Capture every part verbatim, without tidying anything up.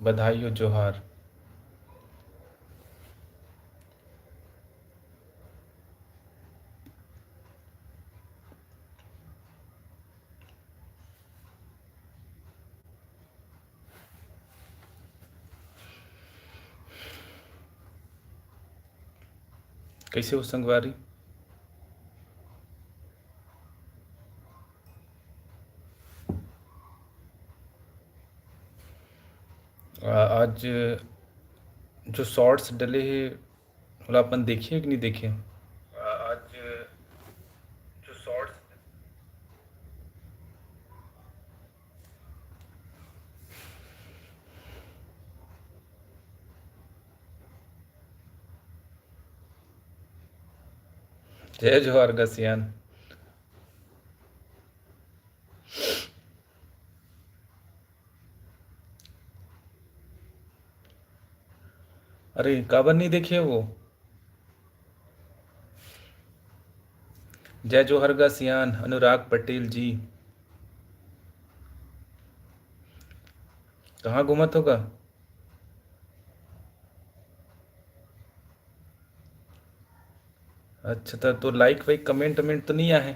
बधाई हो, जोहार। कइसे हो संगवारी? आ, आज जो शॉर्ट्स डले हे, ओला अपन देखे कि नहीं देखे? आज जो शॉर्ट्स जय जोहार गा सियान। अरे, काबर नहीं देखे वो? जय जोहार गा सियान अनुराग पटेल जी। कहाँ घूमत हो गा? अच्छा, त तो लाइक वाइक, कमेंट वमेंट तो नहीं आहे?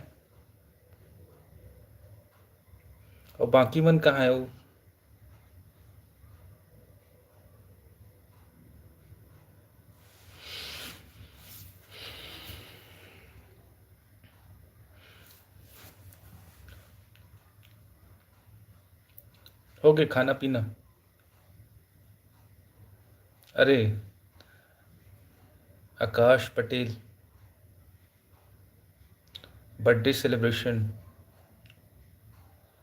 और बाकी मन कहाँ है वो? हो गए खाना पीना? अरे, आकाश पटेल, बर्थडे सेलिब्रेशन।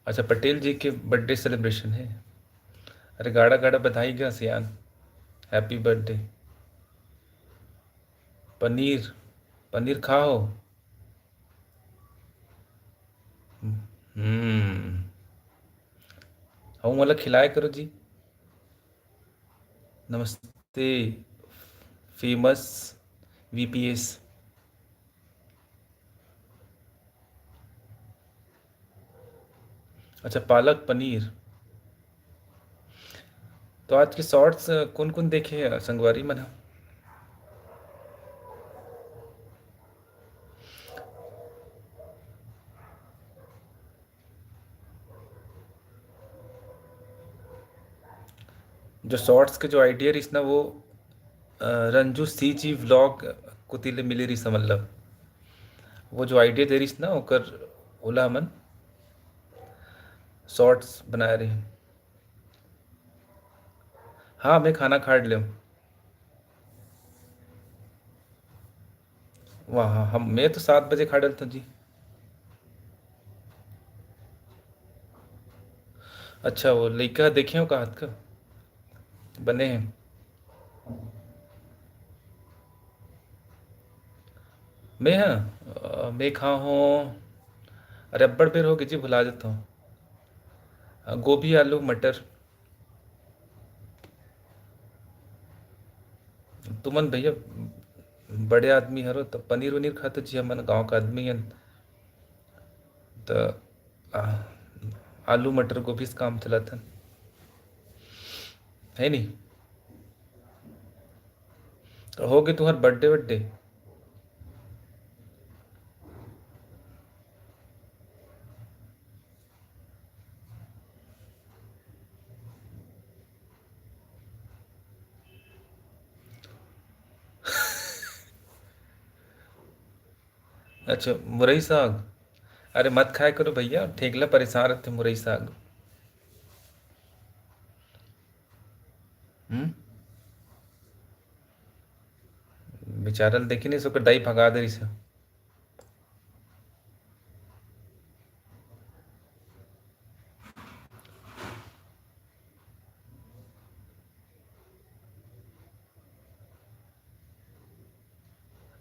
अच्छा, पटेल जी के बर्थडे सेलिब्रेशन है। अरे, गाड़ा गाड़ा बधाई गा सियान, हैप्पी बर्थडे। पनीर, पनीर खा हो? हम्म, अउ मोला खिलाए करो जी। नमस्ते फेमस वीपीएस। अच्छा, पालक पनीर। तो आज के शॉर्ट्स, अ, कोन-कोन देखे हे संगवारी मन ह? जो शॉर्ट्स के जो आइडिया रहिस ना, वो, अ, रंजू सीजी व्लॉग कोती ले मिले रहिस, मतलब, वो जो आइडिया दे रहिस ना, ओकर, ओला हमन शॉर्ट्स बनाए रहिन। हाँ, मैं खाना खा लेव। वाह, हम, मैं तो सात बजे खा डलता जी। अच्छा, वो लइका देखे हो का हाथ का? बने हैं। मैं, हाँ, अ, मैं खा हूँ, अरे, अब्बड़ बेर हो गई जी, भुला जाता हूँ। अ, गोभी, आलू, मटर। तुमन भैया बड़े आदमी हरो, त पनीर वनीर खातो जी, हमन गांव का आदमी हन, त आ, आलू मटर गोभी से काम चलाथन, है नी? त हो गए तुम्हार बर्थडे वर्थडे? अच्छा, मुरई साग। अरे मत खाए करो भैया, ठेकला परेशान रहते मुरई साग। हम्म। बेचारा ल देखी नहीं, ओकर दाई भगा दे रहिस हे।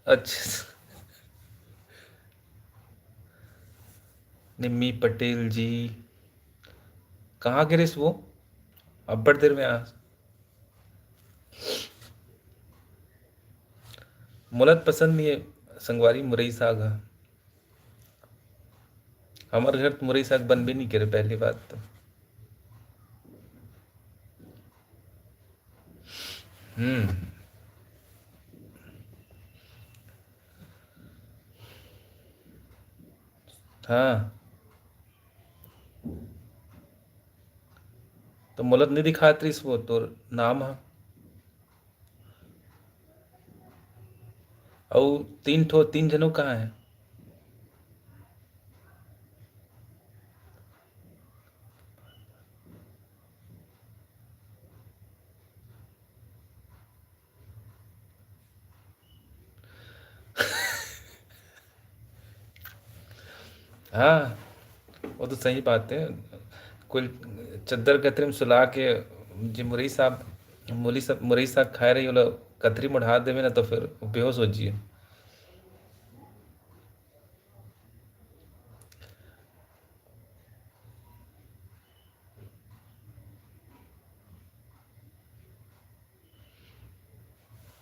अच्छा। निम्मी पटेल जी, कहाँ गिरिस वो? अब्बड़ देर में आ। मोला त पसंद नहीं है संगवारी मुरई साग ह। हमर घर त मुरई साग बनबे नहीं करे, पहली बात तो। हम्म। हाँ। तो मोला तो नहीं दिखात रहिस वो तोर नाम ह। अउ तीन ठो, तीन झनो कहाँ है? हाँ, वो तो सही बात है। कोई चद्दर कतरी में सुला के जे मुरई साग, मूली साग, मुरई साग खाए रही, ओला कतरी में ओढ़ा देवे ना, तो फिर बेहोश हो जिए।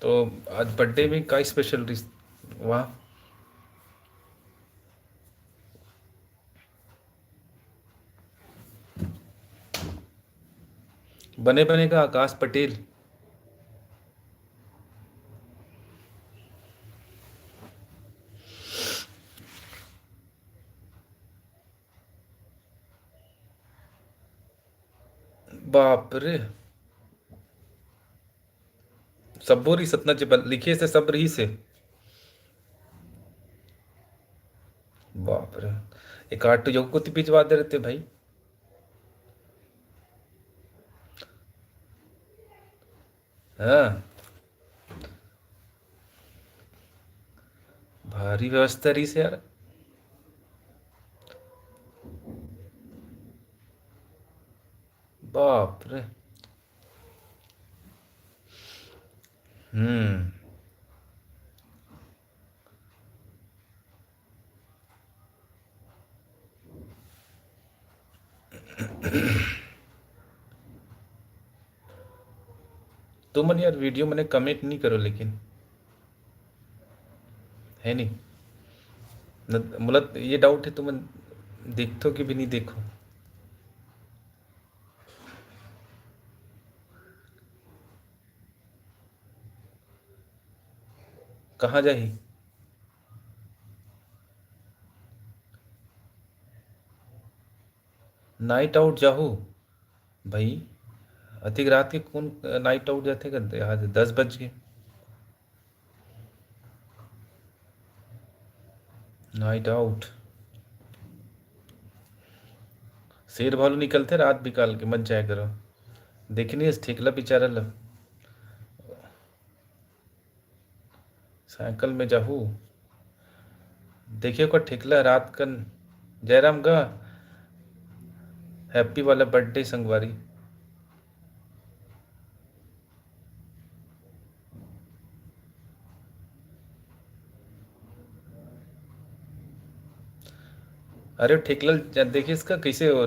तो आज बर्थडे में का स्पेशल रहिस वहाँ? बने बने का आकाश पटेल। बाप रे, सब्बो रहिस, अतना जे बन-, लिखे से सब रहिस हे। बाप रे, एक आध ठो योग कोती भिजवा दे रहते भाई। हाँ, भारी व्यवस्था रहिस यार। बाप रे। हम्म। तुमन यार वीडियो मने कमेंट नहीं करो, लेकिन है नहीं न, मतलब ये डाउट है, तुमन देखथो कि भी नहीं देखो? कहाँ जाही? नाइट आउट जाहू भाई, अतिक रात के कौन नाइट आउट जाथे? कर दे, आज दस बज गए। नाइट आउट, शेर भालू निकलथे रात बिकाल के, मत जाया करो। देखनी इस ठेकला बेचारा ला, साइकिल में जाहू, देखियो का ठेकला रात कन। जयराम गा, हैप्पी वाला बर्थडे संगवारी। अरे ठेकला ल-, देखिस का कैसे ओ-,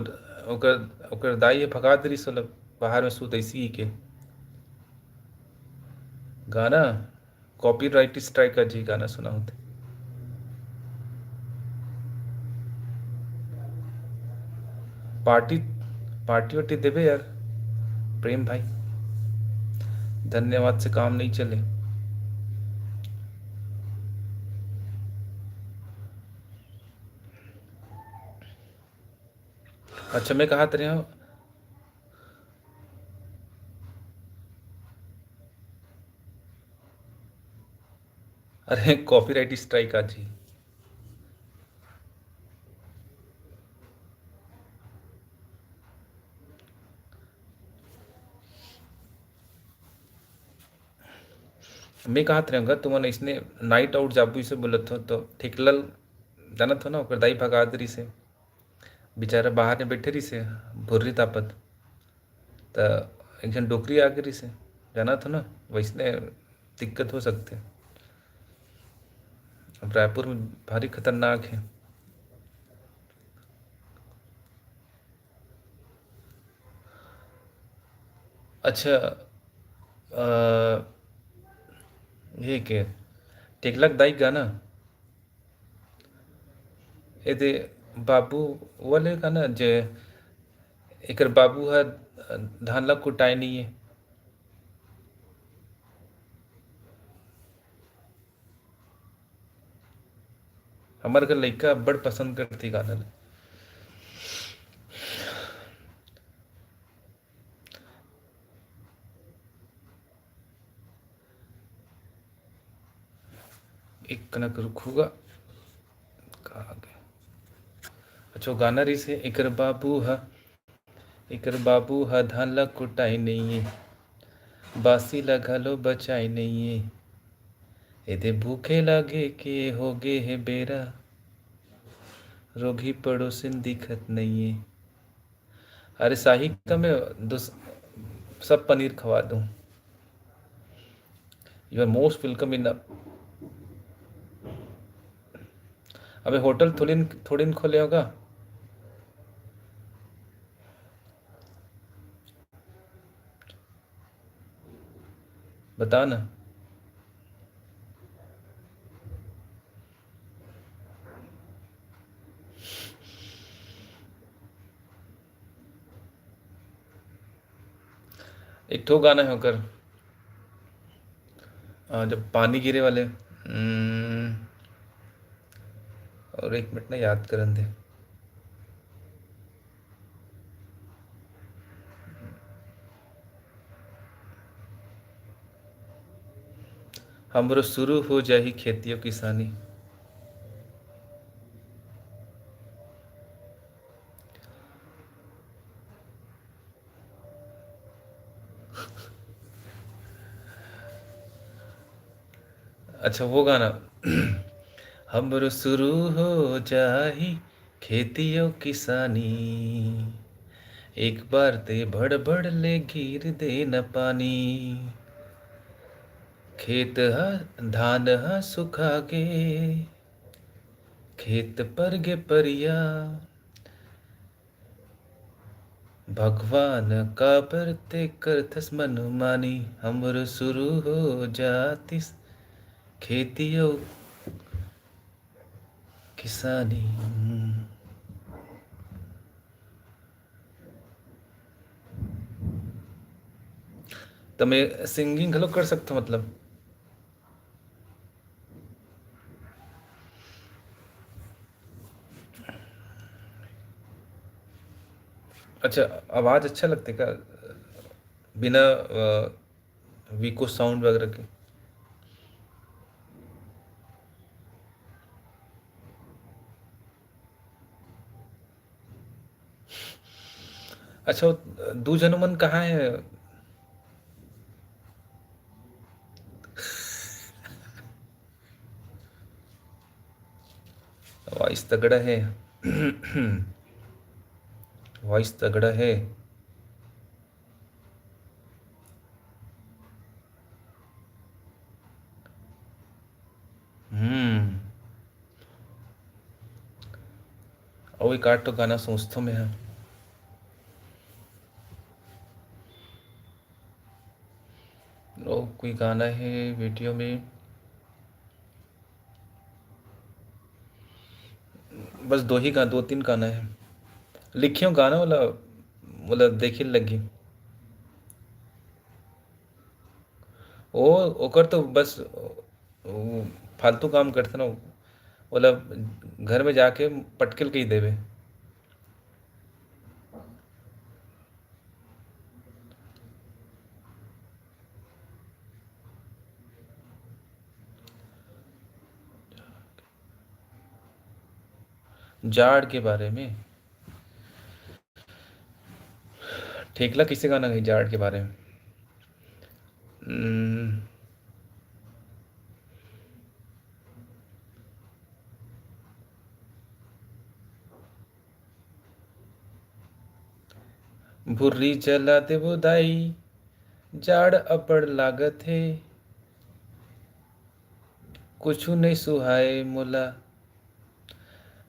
ओकर, ओकर दाई ह भगा दे रिस ओला, बाहर में सूत ऐसी ही के। गाना कॉपीराइट स्ट्राइक आ जी, गाना सुना होते। पार्टी, पार्टी वार्टी देबे यार प्रेम भाई, धन्यवाद से काम नहीं चले। अच्छा, मैं कहा रहे हूँ, अरे कॉपीराइट स्ट्राइक आ जी। मैं कहत रहेंव गा, तुमन इसने नाइट आउट जाबू इसे बोलत हो, तो ठेकला ल जानत हो ना, ओकर दाई भगा दे रिसे, बेचारा बाहर में बैठे रिसे, भुर्री तापत, त एक झन डोकरी आगे रिसे, जानत हो ना, वैसने दिक्कत हो सकते। अब रायपुर में भारी खतरनाक है। अच्छा, अ, ये के ठेकला के दाई गाना, ए दे बाबू वाले गाना, जे एकर बाबू ह धान ला कुटाए नहीं है। हमर घर लइका अब्बड़ पसंद करथे गाना ल। एक कनक रुकहू गा। कहाँ गे? अच्छा, वो गाना रहिस हे, एकर बाबू ह, एकर बाबू ह धान ला कुटाई नइये, बासी ला घलो बचाई नइये। एदे भूखे लागे के होगे हे बेरा, रोगही पड़ोसिन दिखत नइये। अरे साही का मैं दोस-, सब पनीर खवा दूं। You are most welcome in the, अबे होटल थोड़ी न, थोड़ी न खोले होगा। बता ना। एक ठो गाना है ओकर, अ, जब पानी गिरे वाले, हम्म, और एक मिनट ना, याद करन दे। हमरो शुरू हो जाही खेती अउ किसानी। अच्छा, वो गाना, हमरो शुरू हो जाही खेती अउ किसानी, एक बार ते भड़ भड़ ले गिर दे न पानी। खेत ह, धान ह सुखा गे, खेत पर गे परिया, भगवान काबर ते करथस मनमानी, हमरो शुरू हो जातिस खेती अउ किसानी। त मैं singing घलो कर सकथों, मतलब। अच्छा, आवाज अच्छा लगथे का? बिना, अ, विको साउंड वगैरह के? अच्छा, वो दू झन मन कहाँ हे? वॉइस तगड़ा हे। वॉइस तगड़ा हे। हम्म। अउ एक आध ठो गाना सोचथों मैं ह। अउ कोई गाना हे वीडियो में? बस दो ही गा-, दो तीन गाना हे। लिखे हों गाना वाला, वाला देखे लगी। ओ, ओकर तो बस, ओ, फालतू काम करथे ना, ओला घर में जाके पटके ल कहि देबे। जाड़ के बारे में। ठेकला कइसे गाना गाही जाड़ के बारे में? हम्म। भुर्री जला देबो दाई, जाड़ अब्बड़ लागत हे। कुछु नइ सुहाय मोला,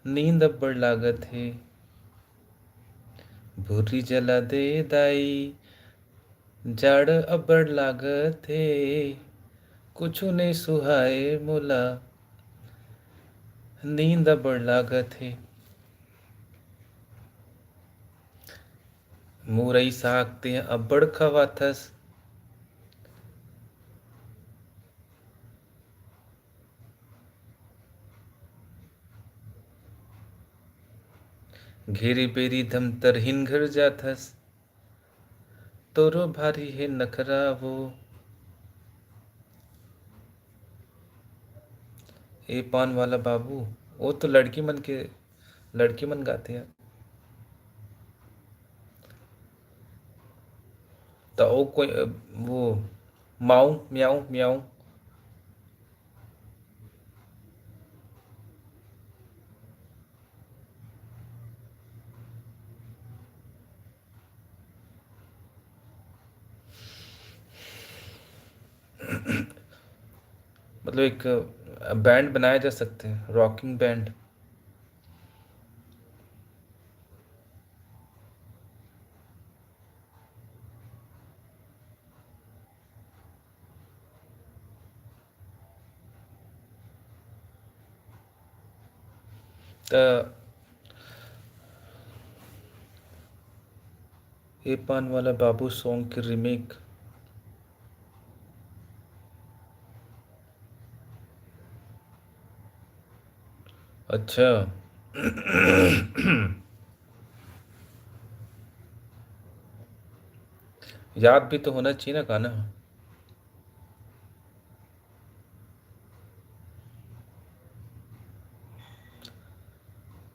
नींद अब्बड़ लागत हे। भुर्री जला दे दाई, जाड़ अब्बड़ लागत हे। कुछु नइ सुहाय मोला, नींद अब्बड़ लागत हे। मुरई साग तें अब्बड़ खवाथस। घेरी बेरी धमतरहिन घर जाथस, तोरो भारी हे नखरा वो। ए पान वाला बाबू, वो तो लड़की मन के, लड़की मन गाथे यार। तो वो कोई, वो माऊ, म्याऊ, म्याऊ। मतलब एक बैंड बनाया जा सकते हैं, रॉकिंग बैंड। त ए पान वाला बाबू सॉन्ग के रीमेक। अच्छा। याद भी तो होना चाहिए ना गाना।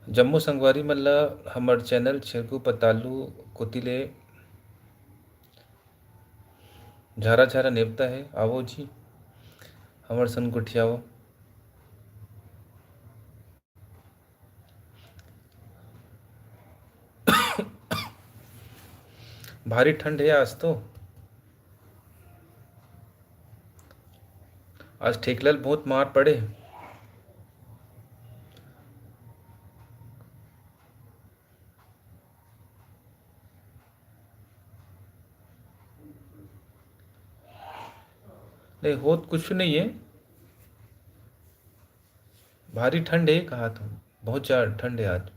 जम्मो संगवारी मन ला हमर चैनल छेरगू पतालू कोति ले झारा झारा नेवता हे। आवो जी, हमर संग गोठियावो। भारी ठंड हे आज तो। आज ठेकला ल बहुत मार पड़े। नहीं, होत कुछ नहीं है, भारी ठंड है कहा तो, बहुत ज्यादा ठंड है आज।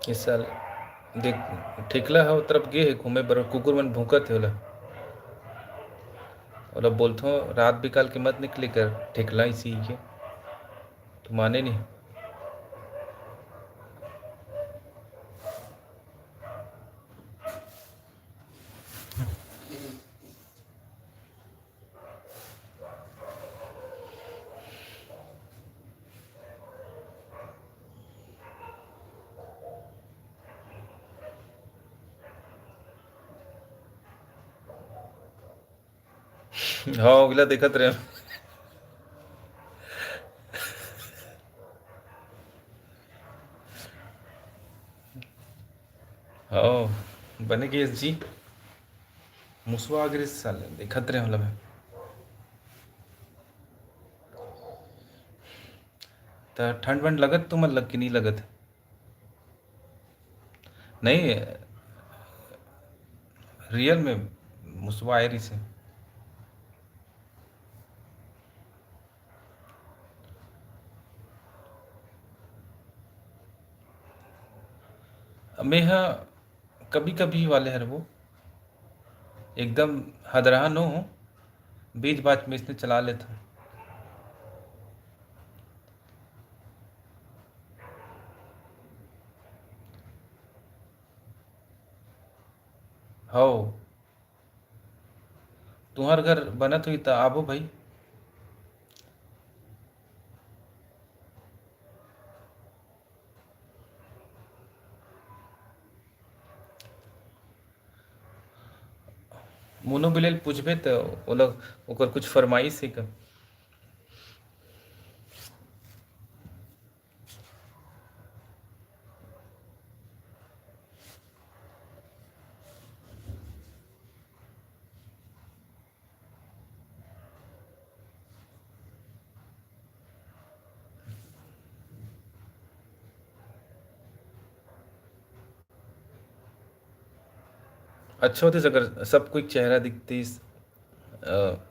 इस साल देख, ठेकला ह ओ तरफ गे हे घूमे बर, कुकुर मन भूंकत हे ओला। ओला बोलथों, रात बिकाल के मत निकले कर, ठेकला इसी के। तो माने नहीं। हाँ, ओगला देखत रहे। हाँ, बने गैस जी। मुसवा आ गिस साले, देखत रहे मतलब। त ठंड वंड लगत तुमन लग कि नहीं लगत? नहीं, रियल में मुसवा आए रहिस हे। मैं ह कभी-कभी वाले हर वो एकदम हदरहा नो हूँ, बीच बाच में इसने चला लेता हूँ। हव, तुंहर घर बनत होही त आबो भाई। मोनो बिले ल पूछबे त ओला, ओकर कुछ फरमाइश हे का? अच्छा होतिस अगर सब कोई चेहरा दिखतिस, अ,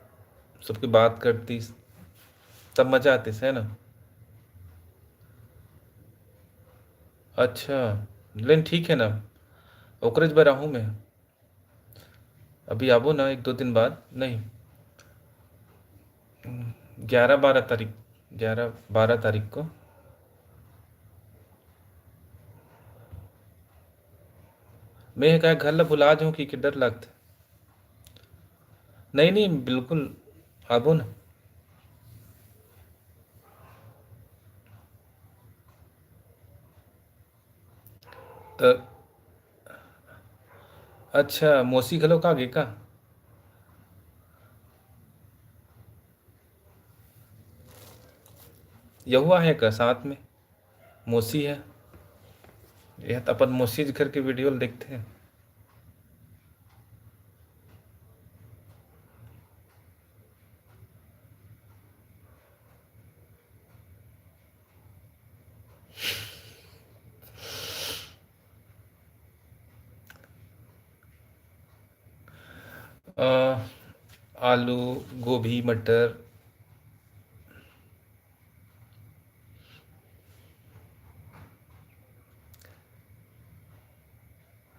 सबके बात करतिस, तब मजा आतिस, है ना? अच्छा, लेकिन ठीक है ना, ओकरेच बर आहूँ मैं। अभी आबो ना एक दो दिन बाद, नहीं, ग्यारह बारह तारीख, ग्यारह बारह तारीख को। मैं का घर ला भुला जाऊँ कि, कि डर लगथे। नहीं, नहीं, बिल्कुल आबो ना। त अच्छा, मौसी घलो का गे का? यहू आहे का साथ में? मौसी है। यह त अपन मौसी घर के video ल देखथे। अ, आलू, गोभी, मटर।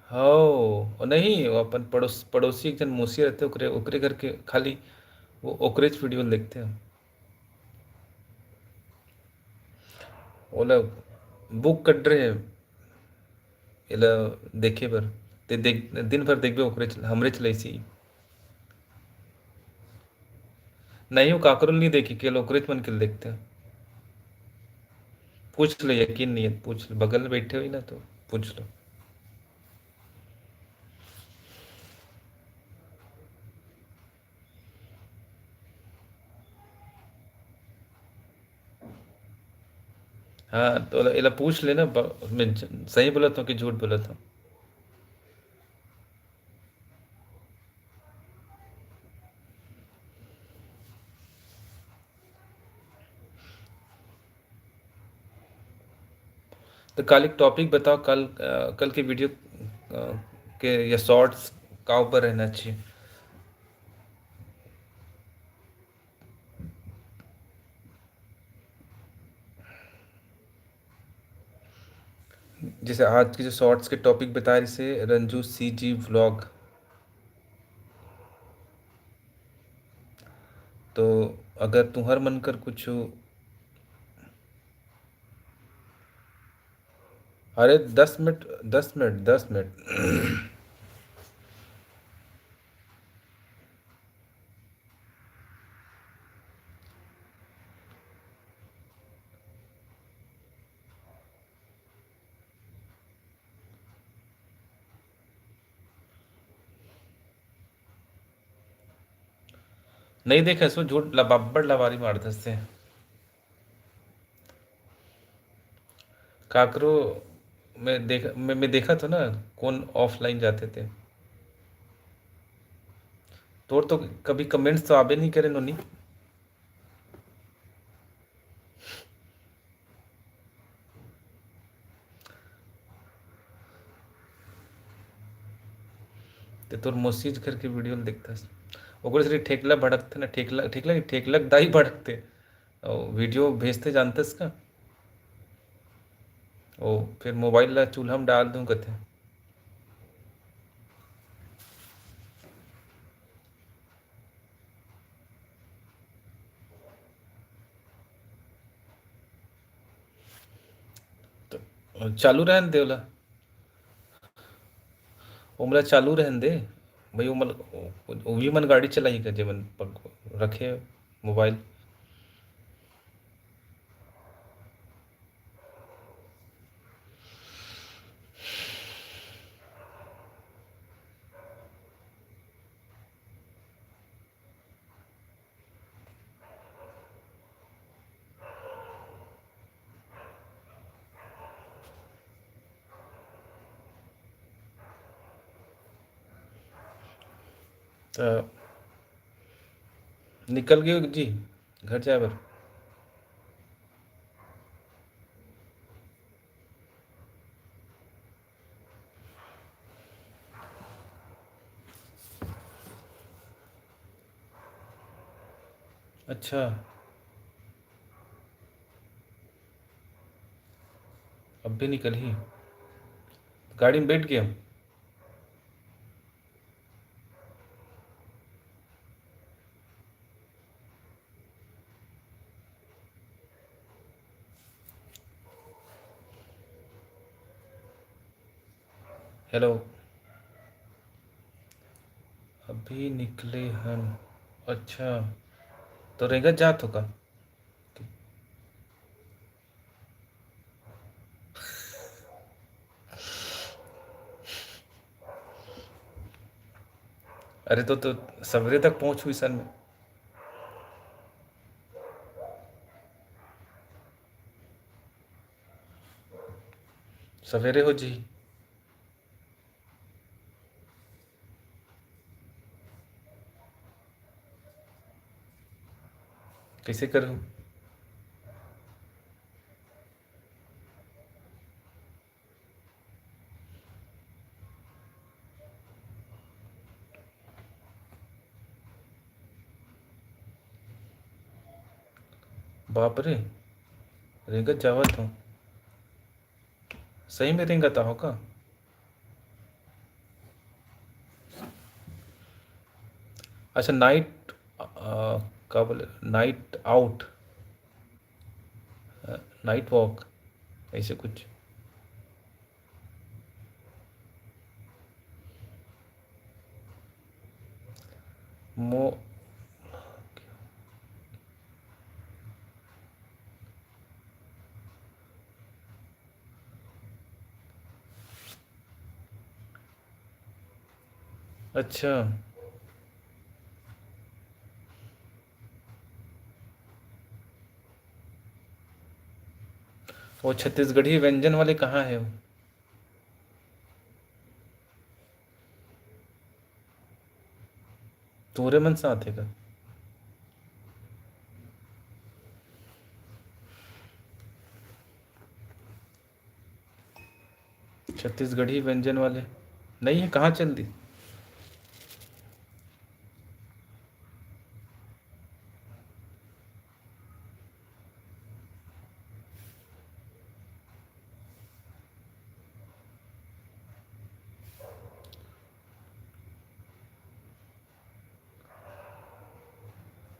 हव, ओ नहीं, वो अपन पड़ोस-, पड़ोसी एक झन मौसी रहिथे, ओकरे, ओकरे घर के खाली वो ओकरेच video ल देखथे हम। ओला book कर रहे, एला देखे बर। ते देख, दिन भर देखबे ओकरेच, हमरेच ल अइसे ही। नहीं, वो काकरो ल नहीं देखी, केवल ओकरेच मन के ल देखथे। पूछ ले, यकीन नहीं है, पूछ ले, बगल में बैठे होही ना तो पूछ लो। हाँ, तो एला, एला पूछ लेना, ब-, मैं ज-, सही बोलत हूँ कि झूठ बोलत हूँ। तो काल एक topic बताओ, कल, अ, कल के video, अ, के या shorts का ऊपर रहना चाहिए। जैसे आज के जो shorts के topic बता रही से रंजू C G vlog, तो अगर तुहर मन कर कुछ, अरे दस मिनट, दस मिनट, दस मिनट। नहीं देखे, सो झूठ लबाबड़ लबारी मार दस से। काकरो मैं देख-, मैं, मैं देखा था ना, कौन offline जाते थे। तोर तो कभी comments तो आबे नहीं करे नोनी। ते तोर मोसीज घर के video ल देखथस, ओकरे सिर्फ ठेकला भड़कथे ना, ठेकला, ठेकला नहीं, ठेकला के दाई भड़कथे। अउ video भेजथे जानथस का? ओ, फिर mobile ला चूल्हा में डाल दूं कथे। तो चालू रहन दे ओला, ओमला चालू रहन दे भाई। ओमन, ओ भी मन गाड़ी चलाही का, जेमन पक-, रखे mobile। त निकल गए जी घर जाए बर। अच्छा, अब भी निकलही। गाड़ी में बैठ गए हम। हेलो, अभी निकले हन। अच्छा, तो रेंगत जात हो का? अरे तो, तो सवेरे तक पहुंचू इसन में। सवेरे हो जी। कैसे करूँ? बाप रे, रेंगत जावत हो। सही में रेंगत हो का? अच्छा, नाइट, अ, का बोले, नाइट आउट, अ, नाइट वॉक, ऐसे कुछ। मो-, अच्छा, वो छत्तीसगढ़ी व्यंजन वाले कहाँ है वो? तोरे मन साथ है का? छत्तीसगढ़ी व्यंजन वाले नहीं है, कहाँ चल दी?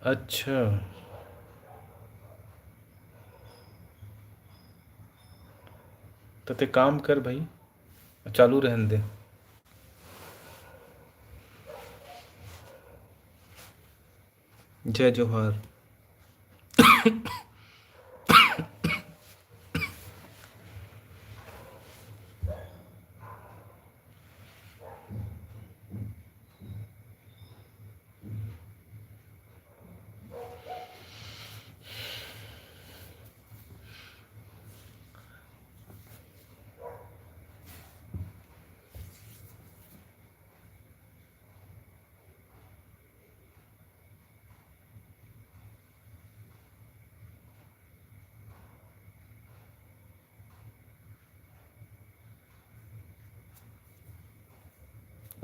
अच्छा, तो ते काम कर भाई, चालू रहन दे। जय जोहार।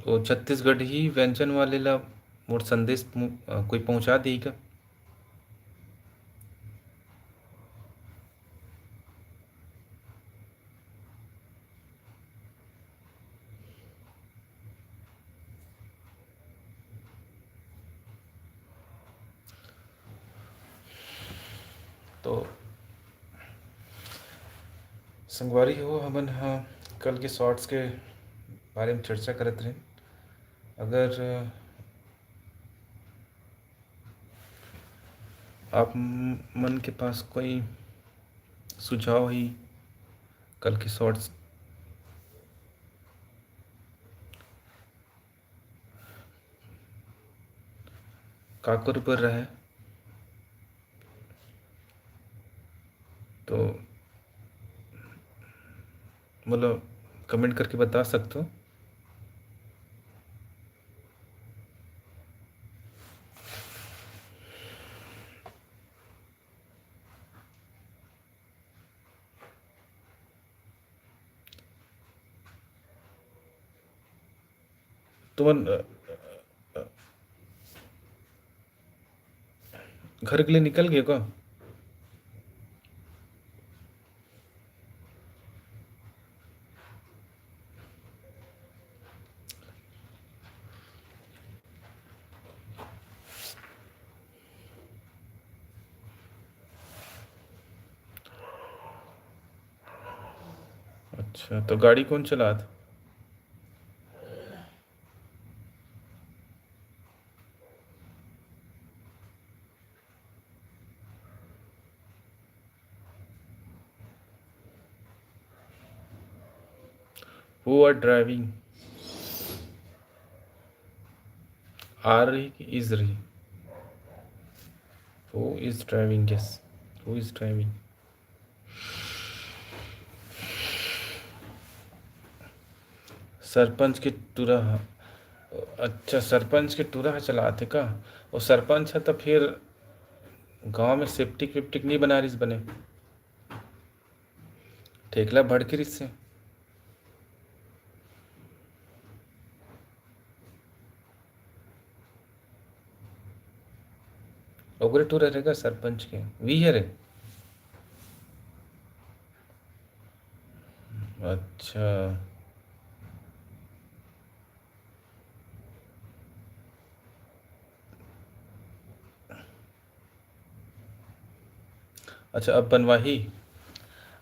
वो छत्तीसगढ़ी व्यंजन वाले ला मोर संदेश पु-, अ, कोई पहुंचा दी का? तो संगवारी हो, हमन ह कल के शॉर्ट्स के बारे में चर्चा करत रहेन। अगर आप मन के पास कोई सुझाव ही कल के शॉर्ट्स काकर ऊपर रहे, तो मतलब कमेंट करके बता सकते हो। तुमन, अ, अ, अ, घर के लिए निकल गए का? अच्छा, तो गाड़ी कौन चलात? Who are driving? Are रही कि is रही? Who is driving? Yes, who is driving? सरपंच के टूरा ह। अच्छा, सरपंच के टूरा ह चलाथे का? वो सरपंच ह त फिर गांव में सेप्टिक वेप्टिक नहीं बना रहीस बने। ठेकला भड़के रिस से। ओकरे टूरा रहेगा सरपंच के। वी है रे। अच्छा। अच्छा, अब बनवाही।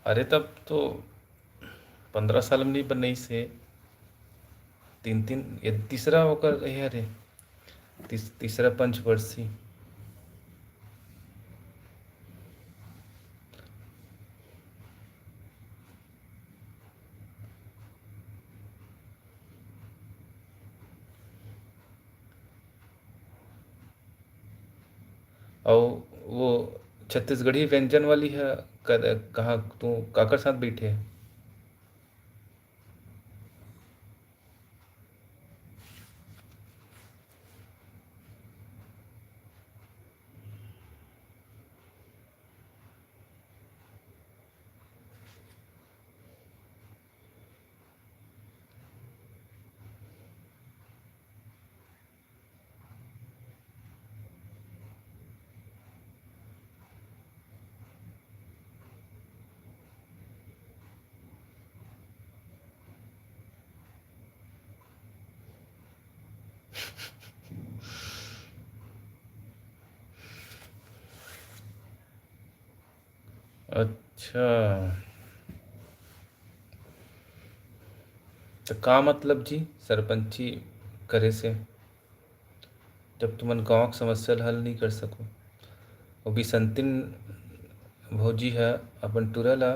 अरे, तब तो पंद्रह साल में नहीं बनई से। तीन, तीन, ये तीसरा ओकर, ये अरे, तीस-, तीसरा पंचवर्षी। अउ वो छत्तीसगढ़ी व्यंजन वाली ह, कद-, कहाँ तू काकर साथ बैठे? अच्छा, तो का मतलब जी सरपंची करे से, जब तुमन गांव के समस्या ल हल नहीं कर सको? वो बिसंतिन भौजी ह अपन टूरा ला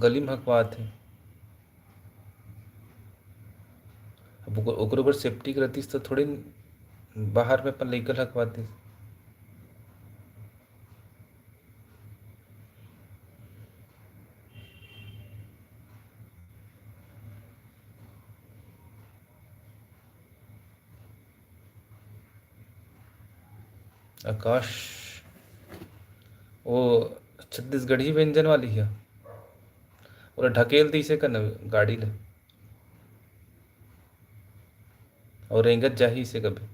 गली म हकवात हे। अब ओकर, ओकर ऊपर सेप्टिक रहतिस तो थोड़े बाहर में अपन लइका ल हकवातिस। आकाश, वो छत्तीसगढ़ी व्यंजन वाली है, ओला ढकेल दिसे का न गाड़ी ले, और रेंगत जाही से कभी।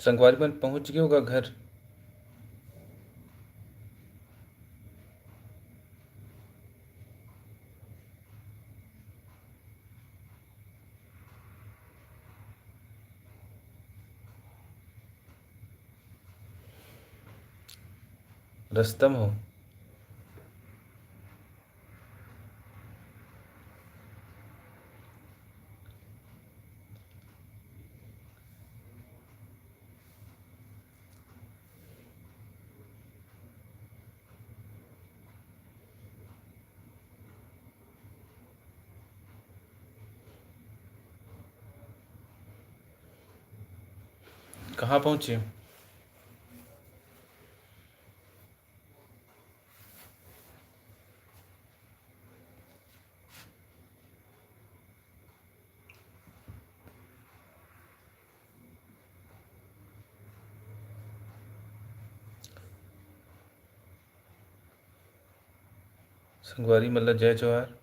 संगवारी मन पहुंच गए होगा घर। रस्ता म हो। कहाँ पहुँचे? संगवारी मन ल जय जोहार।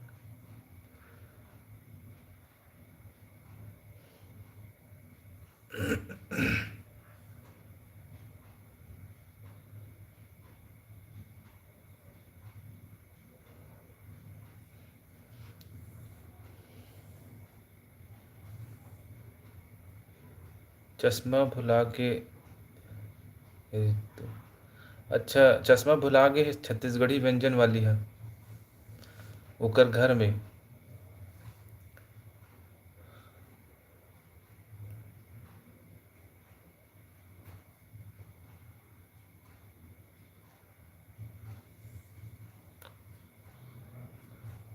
चश्मा भुला गे, ए, तो, अच्छा, चश्मा भुला गे हे छत्तीसगढ़ी व्यंजन वाली ह, ओकर घर में।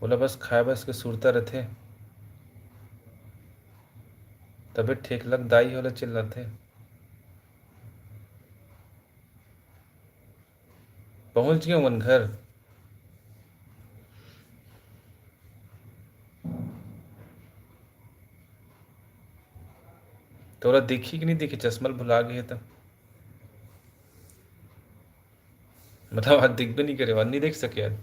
ओला बस खाए बस के सुरता रथे, तभे ठेकलक दाई ओला चिल्लाथे। पहुँच गे मन घर। तोला दिखी कि नहीं दिखी, चश्मा ल भुला गे हे त? मतलब, आज दिखबे नहीं करे, आज नहीं देख सके आज।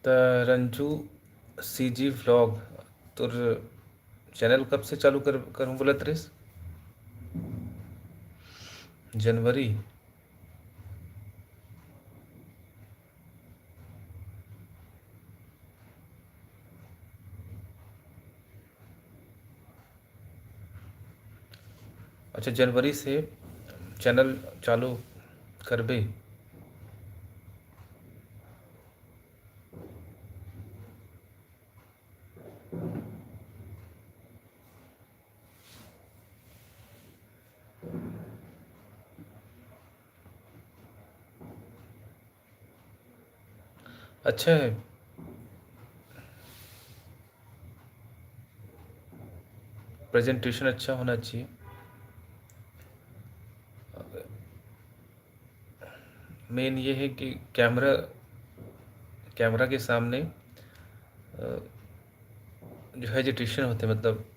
त रंजू CG vlog, तोर channel कब से चालू कर, करूँ बोलत रहिस? जनवरी। अच्छा, जनवरी से channel चालू करबे? अच्छा है, presentation अच्छा होना चाहिए। Main ये है कि camera, camera के सामने, अ, जो hesitation होथे, मतलब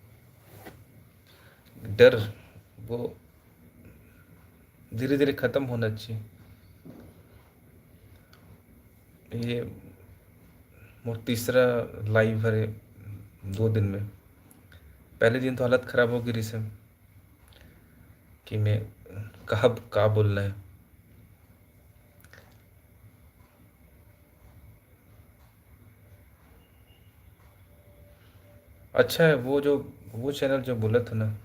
डर, वो धीरे-धीरे खतम होना चाहिए। ये मोर तीसरा live हरे दो दिन में। पहले दिन तो हालत खराब हो गे रिहिस हे कि मैं कब का बोलना है। अच्छा है वो जो, वो channel जो बोलत हे ना,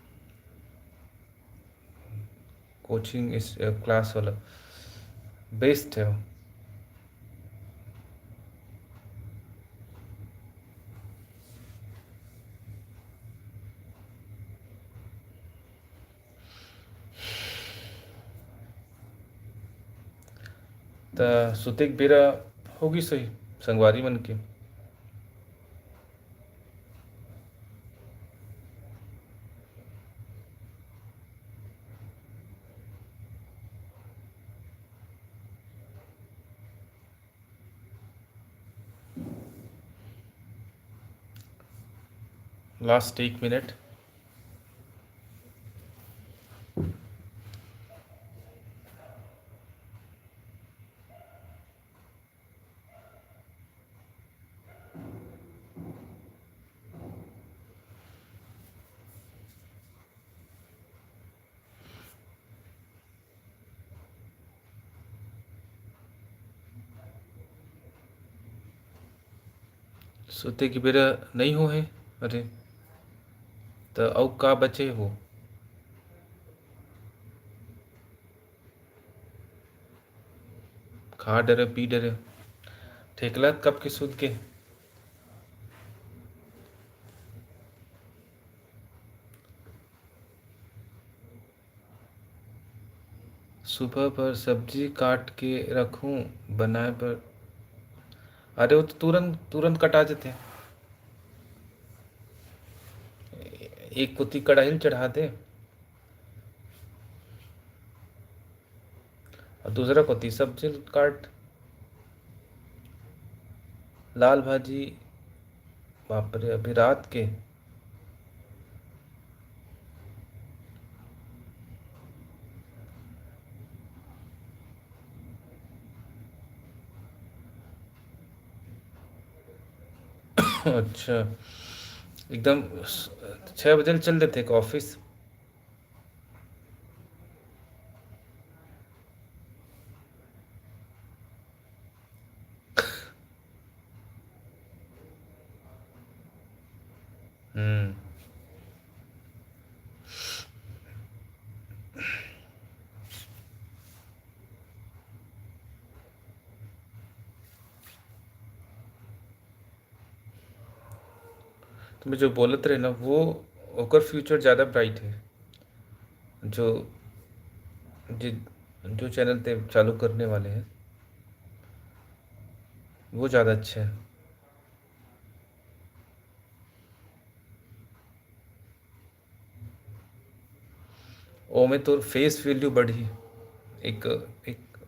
coaching इस, अ, class वाला, best है वो। त सुते के बेरा हो गिस होही संगवारी मन के। Last एक minute। सुते के बेरा नइ होहे। अरे, त अउ का बचे हे वो? खा डरे, पी डरे। ठेकला कब के सुत के। सुबह बर सब्जी काट के रखूं बनाए बर। अरे, वो तो तुरंत, तुरंत कटा जथे। एक कोती कड़ाही ल चढ़ा दे, अउ दूसरा कोती सब्जी ल काट। लाल भाजी, बाप रे, अभी रात के। अच्छा, एकदम छः बजे ले चल देथे का ऑफिस? हम्म। तो मैं जो बोलत रहे ना, वो ओकर फ्यूचर ज़्यादा ब्राइट है। जो, जो, जो चैनल ते चालू करने वाले हैं, वो ज़्यादा अच्छा है। ओमे तोर फेस वैल्यू बढ़ही, एक, एक,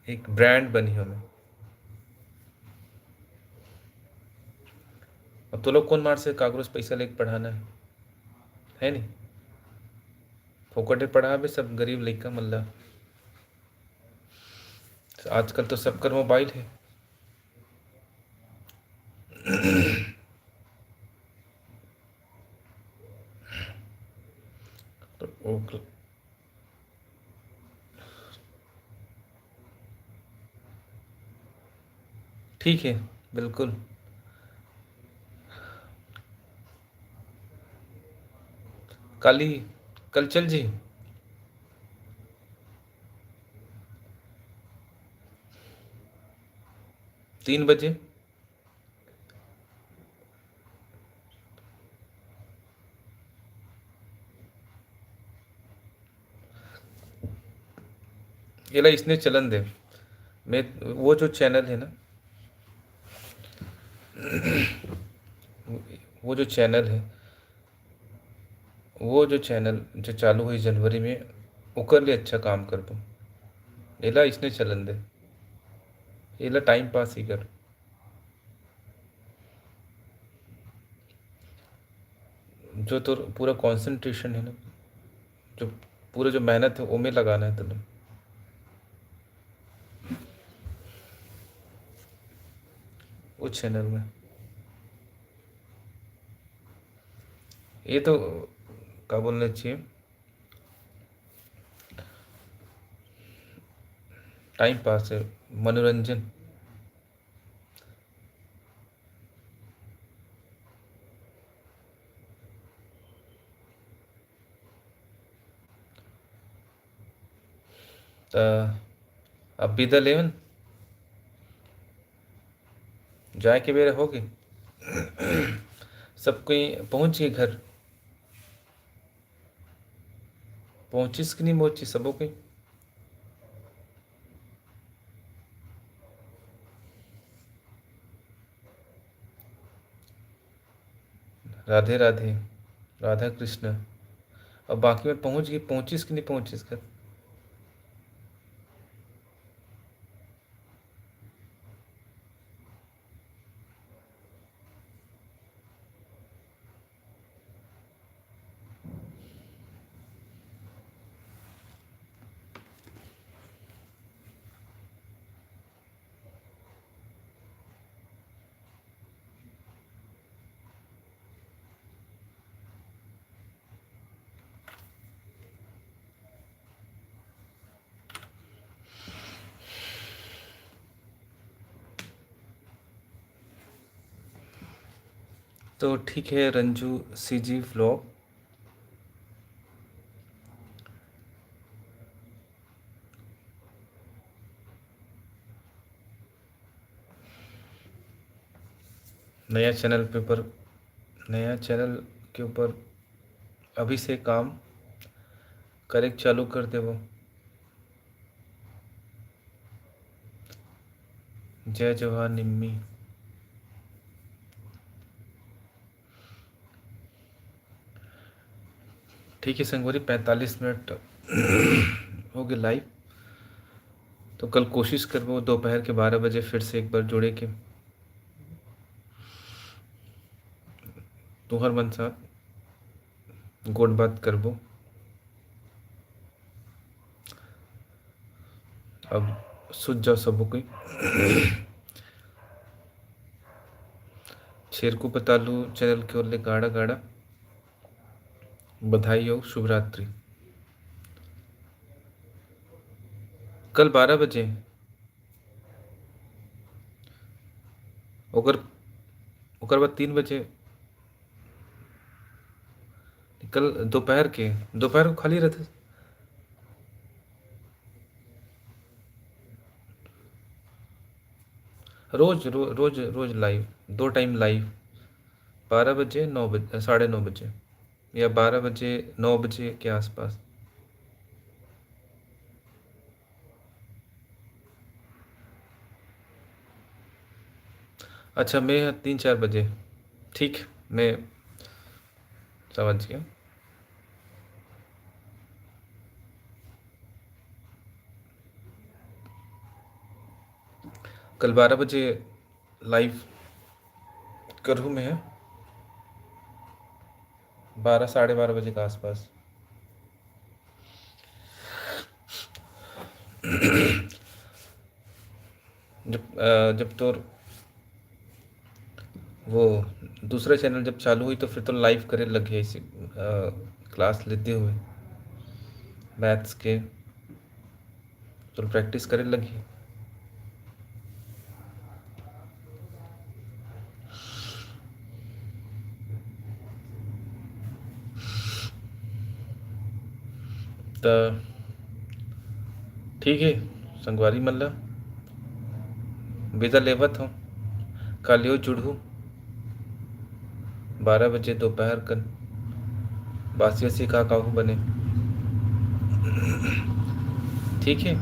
एक ब्रांड बनही ओमे। अब तो लोग कौन मार से काकरो से पैसा लेके पढ़ाना है, है नहीं? फोकट में पढ़ाबे सब गरीब लइका मन ला। आजकल तो सबकर मोबाइल है। तो ओकर ठीक है, बिल्कुल। काली, कल चल जी, तीन बजे। एला इसने चलन दे। मैं, वो जो चैनल है ना, वो जो चैनल है, वो जो चैनल जो चालू हुई जनवरी में, ओकर ले अच्छा काम करबो। एला इसने चलन दे, एला टाइम पास ही कर। जो तोर पूरा कॉन्सेंट्रेशन है ना, जो पूरा जो मेहनत है, ओमे लगाना है तोला। वो चैनल में ये तो का बोलना चाहिए, टाइम पास है, मनोरंजन। त अब बिदा लेवन, जाए के बेरा होगे। सब कोई पहुँच गे घर। पहुँचिस कि नहीं पहुँचिस सबो कोई? राधे राधे, राधा कृष्ण। अब बाकी में पहुँच गे, पहुँचिस कि नहीं पहुँचिस घर? तो ठीक है, रंजू सीजी व्लॉग। नया चैनल पे ऊपर, नया चैनल के ऊपर अभी से काम करे के चालू कर देबो। जय जोहार निम्मी। ठीक है संगवारी, पैंतालीस मिनट हो गए लाइव, तो कल कोशिश करबो दोपहर के बारह बजे फिर से एक बार जुड़े के, तुहर मन साथ गोठ बात करबो। अब सुत जाओ सबो कोई। छेरकू पतालू चैनल के ओर ले गाड़ा गाड़ा बधाई हो, शुभ रात्रि। कल बारह बजे, ओकर ओकर बाद तीन बजे, कल दोपहर के, दोपहर को खाली रहते। रोज रो, रोज रोज लाइव, दो टाइम लाइव, बारह बजे, नौ बजे, साढ़े नौ बजे या बारह बजे, नौ बजे के आसपास। अच्छा, मैं तीन चार बजे। ठीक, मैं समझ गया। कल बारह बजे लाइव करूँ मैं, बारह, साढ़े बारह बजे के आसपास। जब अ, जब तोर वो दूसरा चैनल जब चालू हुई तो फिर तो लाइव करे लगे ऐसे, अ, क्लास लेते हुए मैथ्स के, तो प्रैक्टिस करे लगी। त ठीक है संगवारी मन ला, विदा लेवत हूँ। कालियो जुड़हू बारह बजे दोपहर कन, बासी वासी का काहू बने। ठीक है,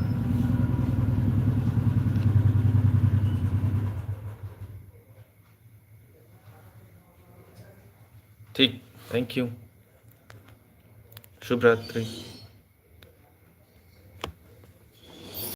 ठीक, थैंक यू, शुभ रात्रि।